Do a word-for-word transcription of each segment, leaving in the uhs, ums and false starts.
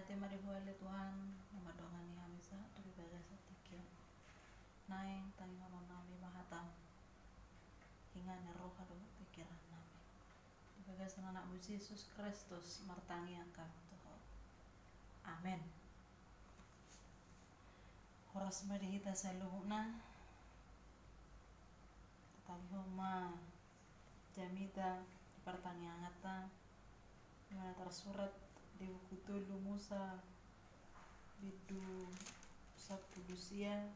Tema di buali Tuhan, na mandongani hami sahat tu di bagasan tingki on. Naeng tangiangkon nami ma hataM, inganan roha dohot pingkiran nami. Di bagasan AnakMu Jesus Kristus martangiang hami tu Ho. Amen. Horas ma di hita saluhutna. Tatalihon ma jamita di partangianganta, di mana tarsurat di buku tolu Musa, bindu sampulu sia,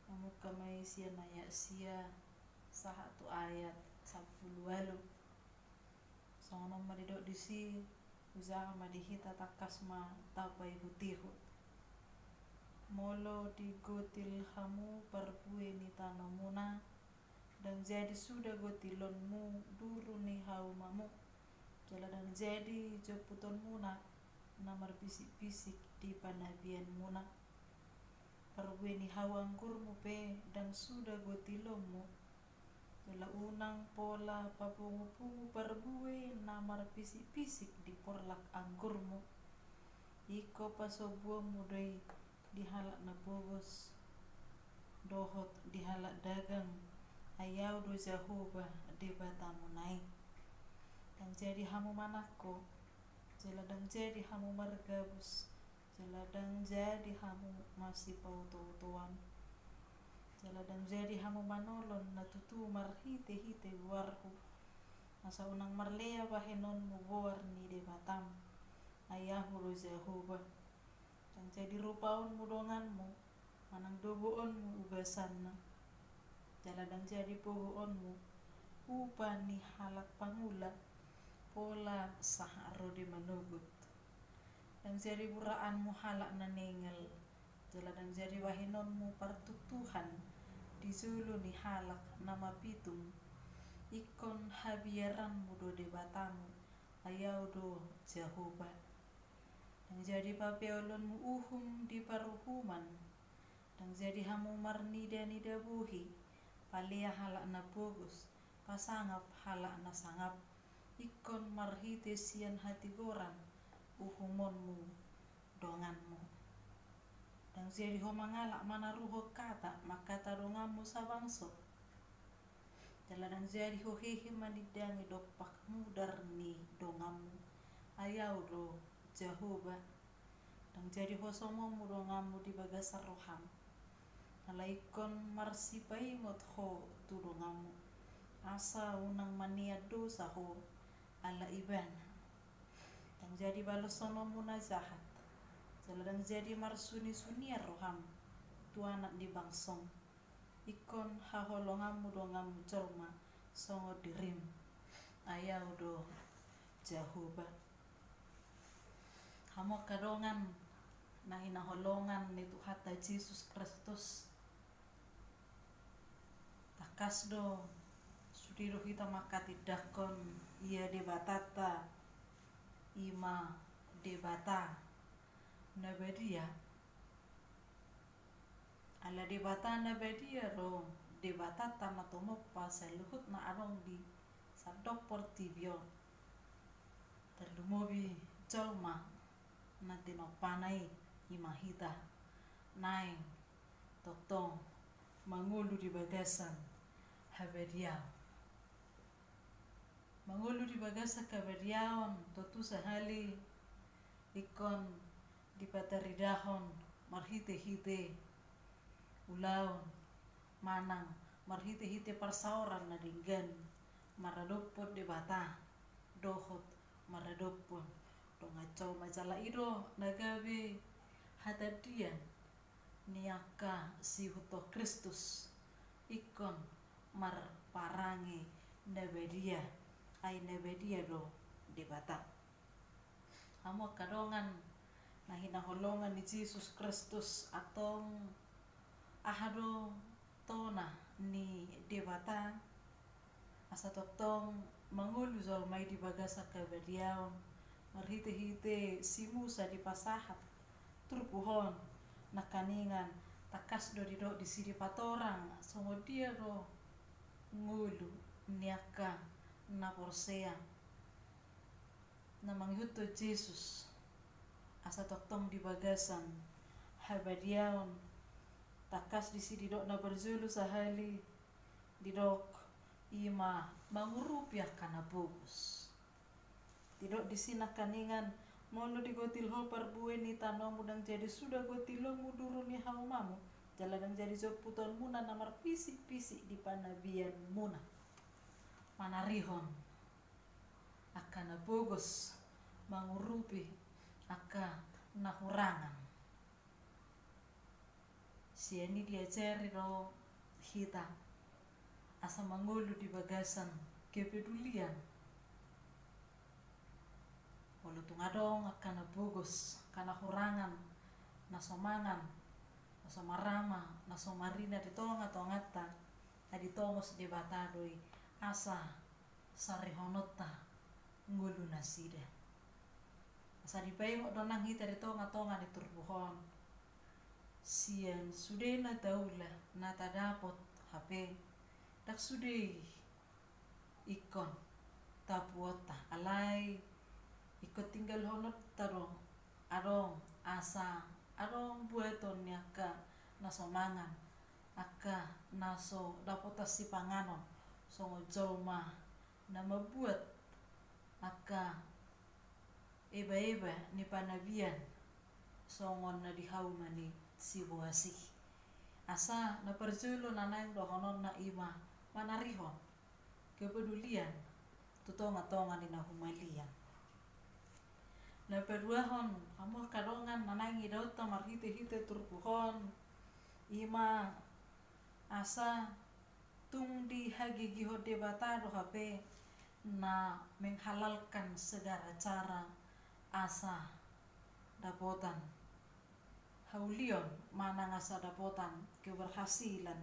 mamungka ma i sian ayat sia sahat tu ayat sampulu ualu. Songon on ma didok disi, hujaha ma di hita tangkas ma tapaihutihut. Molo digotil hamu parbue ni tanomuna, ndang jadi suda gotilonmu duru ni haumamu, jala ndang jadi jomputonmuna na marpisikpisik di panabianmuna. Parbue ni hau anggurmu pe ndang suda gotilonmu, jala unang pola papungupungu parbue na marpisikpisik di porlak anggurmu. Ingkon pasombuonmu do i di halak na pogos dohot di halak dagang, ai Ahu do Jahowa Debatamuna i. Ndang jadi hamu manangko, jala ndang jadi hamu margabus, jala ndang jadi hamu masipaotootoan, jala ndang jadi hamu manolon na tutu marhitehite goarhu, asa unang marlea bahenonmu goar ni Debatam, ai Ahu do Jahowa. Ndang jadi rupaonmu donganmu, manang doboonmu ugasanna, jala ndang jadi pogoonmu upa ni halak pangula pola sahat ro di manogot. Ndang jadi buraanmu halak na ningal, jala ndang jadi bahenonmu partuktuhan di jolo ni halak na mapitung. Ingkon habiaranmu do Debatamu, ai Ahu do Jahowa. Ndang jadi papeolonmu uhum di paruhuman, ndang jadi hamu marnidanida bohi, palea halak na pogos, pasangap halak na sangap. Ingkon marhite sian hatigoran uhumonmu donganmu. Ndang jadi ho mangalap manaruhon hata mangkatai donganmu sabangso, jala ndang jadi ho hehe manindangi dompak mudar ni donganmu, ai Ahu do Jahowa. Ndang jadi ho somomu donganmu di bagasan roham, alai ingkon marsipaingot ho tu donganmu, asa unang manean dosa ho ala ibana. Ndang jadi baloshononmu na jahat, jala ndang jadi marsunisunian roham tu anak ni bangsom. Ingkon haholonganmu donganmu jolma songon dirim, ai Ahu do Jahowa. Hamu angka dongan na hinaholongan ni Tuhanta Jesus Kristus, tangkas do sude do hita mangkatindangkon ia Debatanta, i ma Debata na badia. Ala Debata na badia do Debatanta na tumompa saluhut na adong di sandok portibi on. Tarlumobi jolma na tinompana i, i ma hita, naeng tongtong mangolu di bagasan habadiaon. Mangolu di bagasan habadiaon tontu sahali ingkon dipataridahon marhitehite ulaon manang marhitehite parsaoran na denggan maradophon Debata dohot maradophon dongan jolma, jala i do na gabe hatandian ni angka siihuthon Kristus ingkon marparange na badia, ai na badia do Debata. Hamu angka dongan na hinaholongan ni Jesus Kristus, antong aha do tona ni Debata asa tongtong mangolu jolma i di bagasan habadiaon? Marhitehite si Musa dipasahat turpuk on nangkaningan tangkas do didok disi dipatorang songon dia do ngolu ni angka na porsea na mangihuthon Jesus. Asa tongtong di bagasan habadiaon, tangkas disi didok na parjolo sahali, didok i ma mangurupi angka na pogos. Didok disi nangkaningan, molo digotil ho parbue ni tanomu, ndang jadi suda gotilonmu duru ni haumamu, jala ndang jadi jomputonmuna na marpisik-pisik di panabianmuna. Manarihon angka na pogos, mangurupi angka na hurangan. Sian i diajari do hita asa mangolu di bagasan kepedulian. Molo tung adong angka na pogos, angka na hurangan, na so mangan, na so marama, na so marina di tonga-tonganta, na ditongos Debata do i asa sarihononta ngolu nasida. Asa dipaingot do nang hita di tonga-tonga ni turpuk on, sian sude na taula na tadapot hape, ndang sude i ingkon tapuonta, alai ingkon tinggalhononta do adong, asa adong buaton ni angka na so mangan, angka na so dapotan sipanganon, songon jolma na mambuat angka eba-eba ni panabian, songon na di hauma ni si Boas i. Asa na parjolo na naeng dohononna i ma manarihon kepedulian tu tonga-tonga ni na humaliang. Na paduahon, hamu angka dongan, na naeng idaonta marhite-hite turpuk on, i ma asa tung dihagigihon Debata do hape na menghalalkan segala cara asa dapotan haulion manang asa dapotan keberhasilan.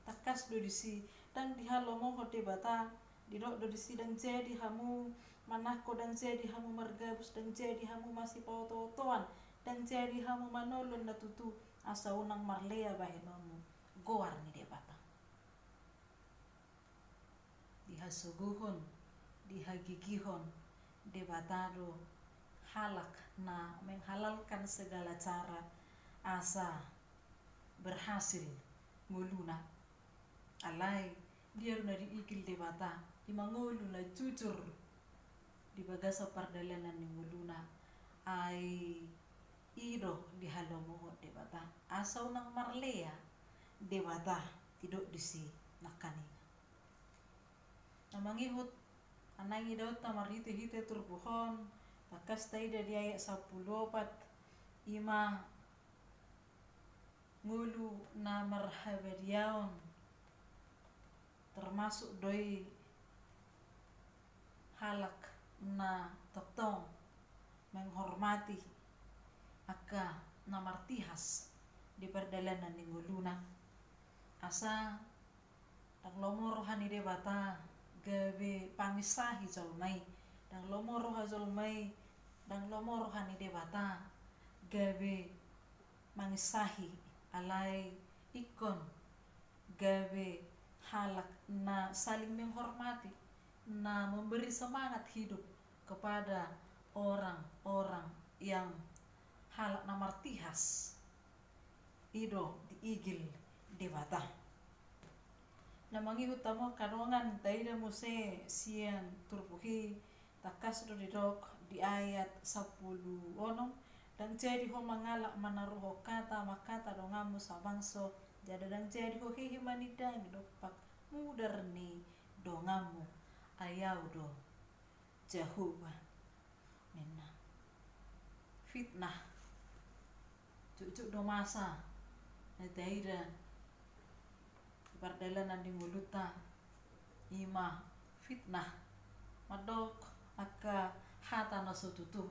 Tangkas do disi, ndang dihalomohon Debata, didok do disi, ndang jadi hamu manangko, ndang jadi hamu margabus, ndang jadi hamu masipaoto-otoan, ndang jadi hamu manolon na tutu, asa unang marlea bahenonmu goar ni Debata. Dihasogohon, dihagigihon Debata do halak na menghalalkan segala cara asa berhasil ngoluna. Alai dia do na diigil Debata, i ma ngolu na jujur di bagasan pardalanan ni ngoluna. Ai i do dihalomohon Debata asa unang marlea Debata, didok disi nangkaningan. Na mangihut, na naeng idaonta marhite-hite turpuk on, tangkas taida di ayat sampulu opat, i ma ngolu na marhabadiaon, termasuk do i halak na tongtong menghormati angka na martihas di pardalanan ni ngoluna. Asa ndang lomo roha ni Debata gabe panginsahi jolma i, ndang lomo roha jolma i, ndang lomo roha ni Debata gabe manginsahi, alai ingkon gabe halak na saling menghormati, na memberi semangat hidup kepada orang-orang yang, halak na martihas, i do diigil Debata. Na mangihut hamu angka dongan, taida muse sian turpuk i, tangkas do didok di ayat sampulu onom, ndang jadi ho mangalap manaruhon hata, mangkata donganmu sabangso, jala ndang jadi ho hehe manindangi dompak mudar ni donganmu, ai Ahu do Jahowa, ninna. Fitnah. Jotjot do masa na taida di pardalanan ni ngolunta, i ma fitnah, mandok angka hata na so tutu,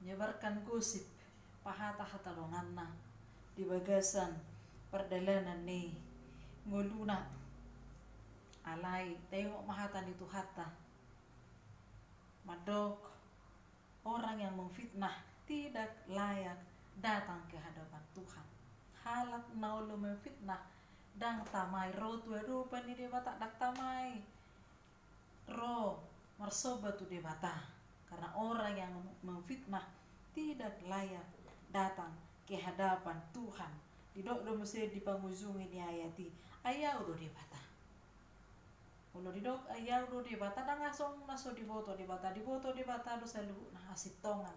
menyebarkan gosip, pahata-hata donganna di bagasan pardalanan ni ngoluna. Alai taingot ma hata ni Tuhanta, mandok, orang yang memfitnah tidak layak datang ke hadapan Tuhan. Halak na olo memfitnah ndang tamai ro tu adopan ni Debata, ndang tamai ro marsomba tu Debata. Karena orang yang memfitnah tidak layak datang ke hadapan Tuhan. Didok do muse di pangujungi ni ayat i, ai Au do Debata. Molo didok ai Au do Debata, ndang asong na so diboto Debata. Diboto Debata do saluhutna hasintongan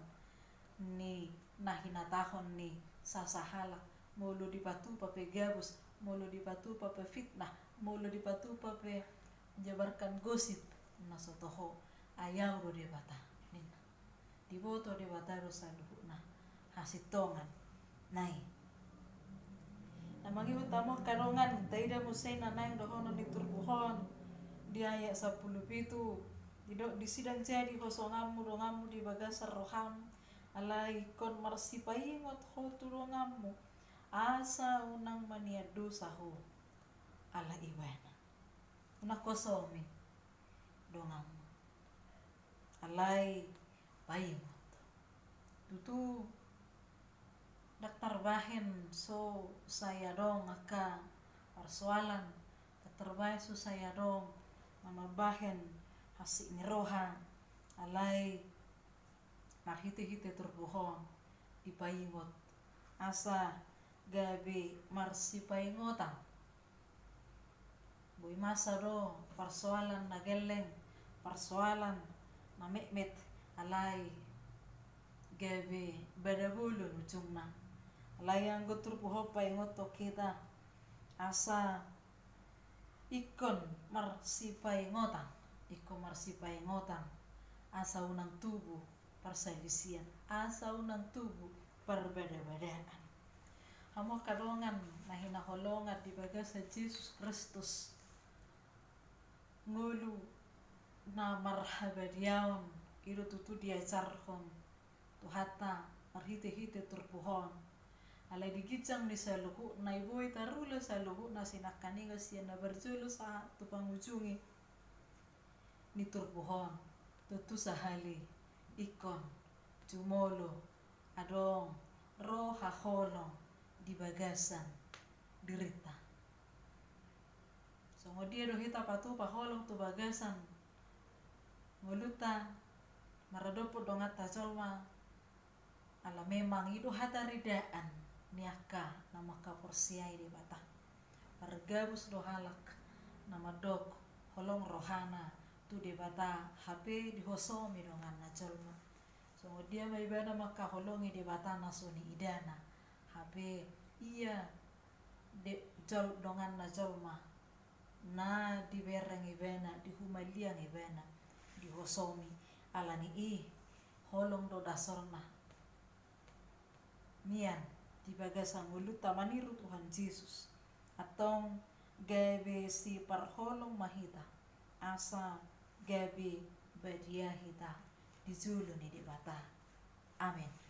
ni na hinatahon ni sasahalak. Molo dipatupa pe gabus, molo dipatupa pe fitnah, molo dipatupa pe menyebarkan gosip, na so toho, ai Au do Debata, ninna. Diboto Debata do saluhutna hasintongan na i. Na mangihut hamu angka dongan, taida muse na naeng dohonon ni turpuk on di ayat sampulu pitu. Didok disi, ndang jadi hosonganmu donganmu di bagasan roham, alai ingkon marsipaingot ho tu donganmu, asa unang manian dosa ho ala ibana. Unang hosomi donganmu, alai paingot. Tutu, ndang tarbahen so sai adong angka parsoalan, ndang tarbahen so sai adong na mambahen hansit ni roha, alai marhitehite turpuk on dipaingot asa gabe marsipaingotan. Boi masa do parsoalan na gelleng, parsoalan na metmet, alai gabe bada bolon ujungna. Alai anggo turpuk on paingothon hita asa ingkon marsipaingotan, ingkon marsipaingotan, asa unang tubu parsalisian, asa unang tubu parbadabadaan. Hamu angka dongan na hinaholongan di bagasan Jesus Kristus, ngolu na marhabadiaon i do tutu diajarhon Tuhanta marhitehite turpuk on. Alai di ginjang ni saluhutna i boi tarula saluhutna, sian nangkaningan sian na parjolo sahat tu pangujungi ni turpuk on, tontu sahali ingkon jumolo adong ro haholong di bagasan dirinta. Songon dia do hita patupa holong tu bagasan ngolunta maradophon donganta jolma, ala memang i do hataridaan ni angka na mangkaporseai Debata. Pargabus do halak na mandok holong rohana tu Debata, hape dihosomi donganna jolma. Songon dia ma ibana mangkaholongi Debata na so niidana, hape ia de-, jol-, donganna jolma na dibereng ibana, dihumaliang ibana, dihosomi. Ala ni i, holong do dasorna nian di bagasan ngolunta maniru Tuhan Jesus. Antong gabe siparholong ma hita, asa gabe badia hita di jolo ni Debata. Amen.